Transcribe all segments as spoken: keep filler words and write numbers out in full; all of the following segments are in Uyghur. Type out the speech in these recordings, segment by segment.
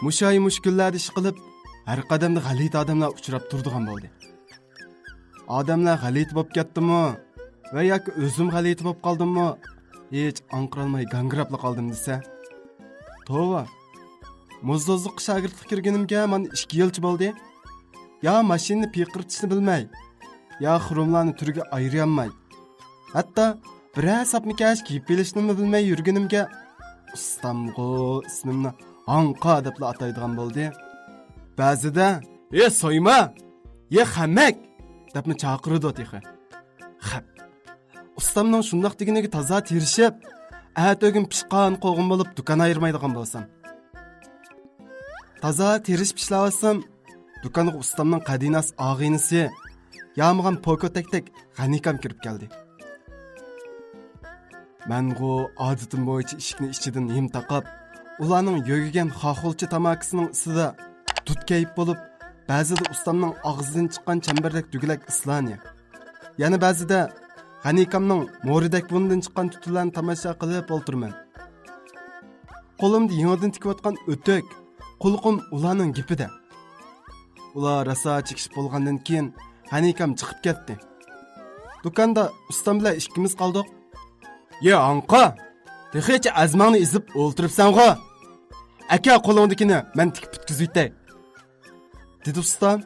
مۇشۇ ئاي مۇشۇ كۈنلەردە ئىشقىلىپ، ھەر قەدەمدە غەلىتە ئادەملەر ئۇچراپ تۇرىدىغان بولدى. ئادەملەر غەلىتە بولۇپ كەتتىمۇ ۋە ياكى ئۆزۈم غەلىتە بولۇپ قالدىممۇ، ھېچ ئاڭقىرالماي گاڭگىراپلا قالدىم دېسە. توۋا، موزدوزلۇققا شاگىرتلىق كىرگىنىمگە مانا ئىككى يىلچە بولدى. يا ماشىنىنى پىيقىرتىشنى بىلمەي، يا خۇرۇملارنى تۈرگە ئايرىيالماي، ھەتتا بىرەر ساپما كەش كىيىپ ئېلىشنىمۇ بىلمەي يۈرگىنىمگە، ئۇستامغۇ ئىسمىمنى ھاڭقا دەپلا ئاتايدىغان بولدى. بەزىدە، «ئى سويما! يە خەمەك!» دەپمۇ چاقىرىدۇ تېخى. خەپ. ئۇستامنىڭ شۇنداق دېگىنىگە تازا تىرىشىپ، ئەتىگۈن پىشقان قوغۇن بولۇپ دۇكان ئايرىمايدىغان بولسام. تازا تىرىشىپ ئىشلەۋاتسام، دۇكانغا ئۇستامنىڭ قەدىناس ئاغىنىسى، يامىغان پوكوتەكتەك غەنىكام كىرىپ كەلدى. مەنغۇ ئادىتىم بويىچە ئىشىكنى ئىچىدىن ھىم تاقاپ، ئۇلارنىڭ يۆگىگەن خاخولچە تاماكىسىنىڭ ئىسىدا دۇت كەيپ بولۇپ، بەزىدە ئۇستامنىڭ ئاغزىدىن چىققان چەمبىرەك دۈگىلەك ئىسلارنى، يەنە بەزىدە غەنىكامنىڭ مورىدەك بۇرنىدىن چىققان تۈتۈنلەرنى تاماشا قىلىپ ئولتۇرىمەن. قولۇمدا يېڭىدىن تىكىۋاتقان ئۆتۈك، قۇلىقىم ئۇلارنىڭ گېپىدە. ئۇلار راسا چېكىشىپ بولغاندىن كېيىن، غەنىكام چىقىپ كەتتى. دۇكاندا ئۇستام بىلەن ئىككىمىز قالدۇق. «يە ئاڭقا، تېخىچە ئەزمەڭنى ئېزىپ ئولتۇرۇپسەنغۇ! ئەكە قولۇڭدىكىنى، مەن تىكىپ پۈتكۈزۈۋېتەي.» دېدى ئۇستام.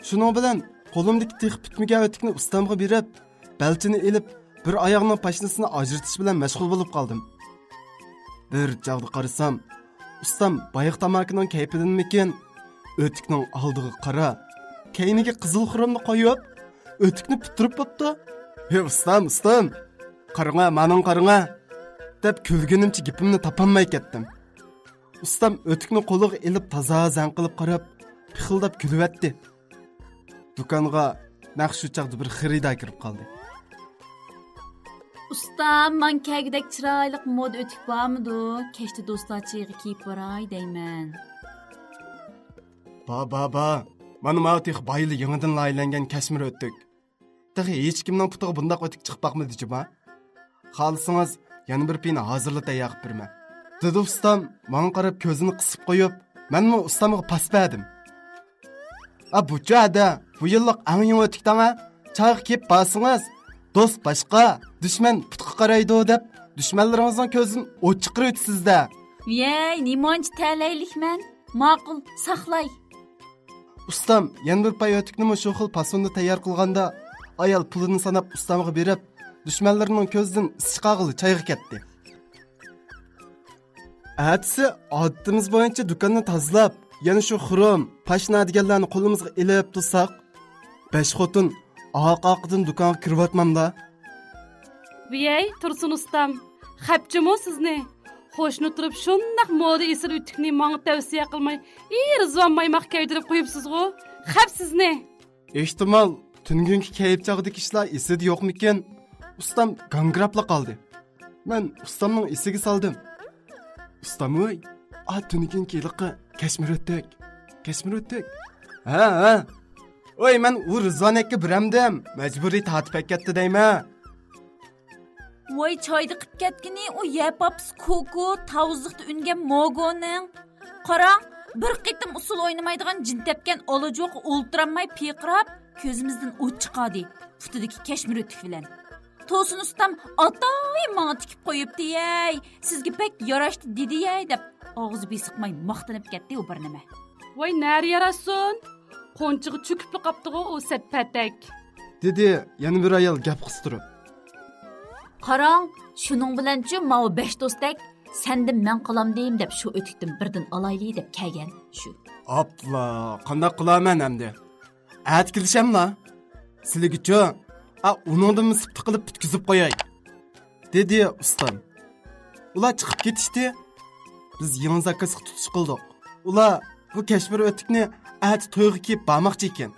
شۇنىڭ بىلەن قولۇمدىكى تېخى پۈتمىگەن ئۆتۈكنى ئۇستامغا بېرىپ، بەلچىنى ئېلىپ، بىر ئاياغنىڭ پاشنىسىنى ئاجرىتىش بىلەن مەشغۇل بولۇپ قالدىم. بىر چاغدا قارىسام، ئۇستام بايىقى تاماكىنىڭ كەيپىدىنمىكىن، ئۆتۈكنىڭ ئالدىغا قارا، كەينىگە قىزىل خۇرۇمنى قويۇپ، ئۆتۈكنى پۈتتۈرۈپ بوپتۇ. «ھې ئۇستام، ئۇستام! قارىڭا، مانىڭ قارىڭا!» دەپ كۈلگىنىمچە گېپىمنى تاپالماي كەتتىم. ئۇستام ئۆتۈكنى قولىغا ئېلىپ تازا زەڭ قىلىپ قاراپ، پىخىلداپ كۈلۈۋەتتى. دۇكانغا نەق شۇ چاغدا بىر خېرىدار كىرىپ قالدى. «ئۇستام، ماڭا كەلگۈدەك چىرايلىق مودا ئۆتۈك بارمىدۇ؟ كەچتە دوستلار چېيىغا كىيىپ باراي دەيمەن.» «بار، بار، بار. مانا ماۋۇ تېخى بايىلا يېڭىدىن لايىھەلەنگەن كەشمىر ئۆتۈك. تېخى ھېچكىمنىڭ پۇتىغا بۇنداق ئۆتۈك چىقىپ باقمىدى جۇما. خالىسىڭىز، يەنە بىر پېيىنى ھازىرلا تەييار قىلىپ بېرىمەن.» دېدى ئۇستام ماڭا قاراپ كۆزىنى قىسىپ قويۇپ، مەنمۇ ئۇستامغا پاس بەردىم. «ئا، بۇچۇ ھەدە، بۇ يىللىق ئەڭ يېڭى ئۆتۈك دەڭە. چايغا كىيىپ بارسىڭىز، دوست باشقا، دۈشمەن پۇتقا قارايدۇ دەپ، دۈشمەنلىرىڭىزنىڭ كۆزىدىن ئوت چىقىرىۋېتىسىز-دە.» ۋىيەي، نېمانچە تەلەيلىكمەن. ماقۇل، ساقلاي. ئۇستام يەنە بىر پاي ئۆتۈكنىمۇ شۇ خىل پاسوندا تەييار قىلغاندا، ئايال پۇلىنى ساناپ ئۇستامغا بېرىپ، دۈشمەنلىرىنىڭ كۆزىدىن ئىس چىقارغىلى چايغا كەتتى. ئەتىسى ئادىتىمىز بويىچە دۇكاننى تازىلاپ، يەنە شۇ خۇرۇم، پاشنا دېگەنلەرنى قولىمىزغا ئېلىپ تۇرساق، بەش خوتۇن ئارقا-ئارقىدىن دۇكانغا كىرىۋاتمامدا؟ ۋىيەي، تۇرسۇن ئۇستام، خەپ جۇمۇ سىزنى. قوشنا تۇرۇپ شۇنداق مودا ئېسىل ئۆتۈكنى ماڭا تەۋسىيە قىلماي، ئى رىزۋان مايماق كەيدۈرۈپ قويۇپسىزغۇ. خەپ سىزنى. ئېھتىمال، تۈنۈگۈنكى كەيپ چاغدىكى ئىشلار ئېسىدە يوقمىكىن؟ ئۇستام گاڭگىراپلا قالدى. مەن ئۇستامنىڭ ئېسىگە سالدىم. ئۇستام، ۋوي، ئا، تۈنۈگۈنكى ھېلىقى كەشمىر ئۆتۈك. كەشمىر ئۆتۈك. ھە، ھە. ۋوي، مەن ئۇ رىزۋان ئەككە بېرەمدىم. مەجبۇرىي تارتىپ ئەكەتتى دەيمەن. ۋاي، چايدا قىپ كەتكىنى ئۇ يەپ ئاپىسى كوكو، تاۋۇزلۇقتا ئۈنگەن موگونىڭ. قاراڭ، بىر قېتىم ئۇسسۇل ئوينىمايدىغان جىن تەپكەن ئالا جوقا ئولتۇرالماي پىرقىراپ، كۆزىمىزدىن ئوت چىقاردى، پۇتىدىكى كەشمىر ئۆتۈك بىلەن. توسۇن ئۇستام ئاتايىن ماڭا تىكىپ قويۇپتۇ-يەي، سىزگە بەك ياراشتى دېدى-يەي دەپ، ئاغزى بېسىقماي ماختىنىپ كەتتى ئۇ بىر نېمە. ۋاي، نەرە ياراشسۇن؟ قونچىغا چۆكۈپلا قاپتىغۇ ئۇ سەتپەتەك. دېدى يەنە بىر ئايال گەپ قىستۇرۇپ. قاراڭ، شۇنىڭ بىلەنچۇ ماۋۇ بەش دوستەك، سەندىن مەن قالامدىم دەپ شۇ ئۆتۈكتىن بىردىن ئالايلى دەپ كەلگەن شۇ. ئاپلا، قانداق قىلارمەن ئەمدى؟ ئەتە كېلىشەملا؟ سىلىگىچۇ؟ ئا، ئۇنىڭدىنمۇ سىپتا قىلىپ پۈتكۈزۈپ قوياي. دېدى ئۇستام. ئۇلار چىقىپ كېتىشتى. بىز يېڭى زاكازغا تۇتۇش قىلدۇق. ئۇلار بۇ كەشمىر ئۆتۈكنى ئەتە تويغا كىيىپ بارماقچى ئىكەن.